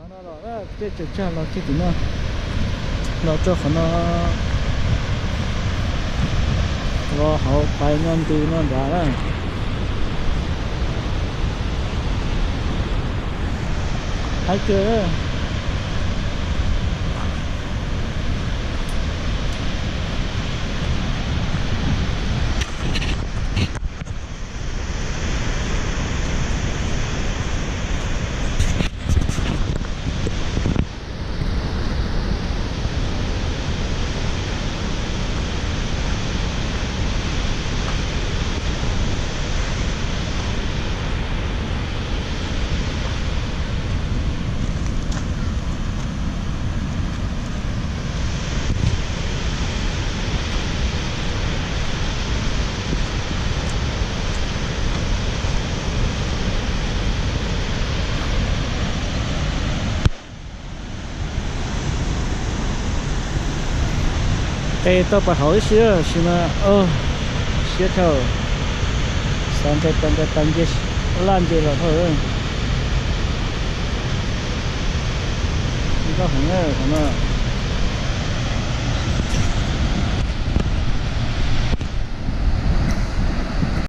No los tej tsaws tsag los kiag tim no, los rau qhov no, los hauv pais no nti no nrad na. Haib kawg. Qe tau pas hauv ib si, tab sis mas siab dhau, xav nqe tau nqe tau nce, laj nce los dhau. Nkauj heev qhov no.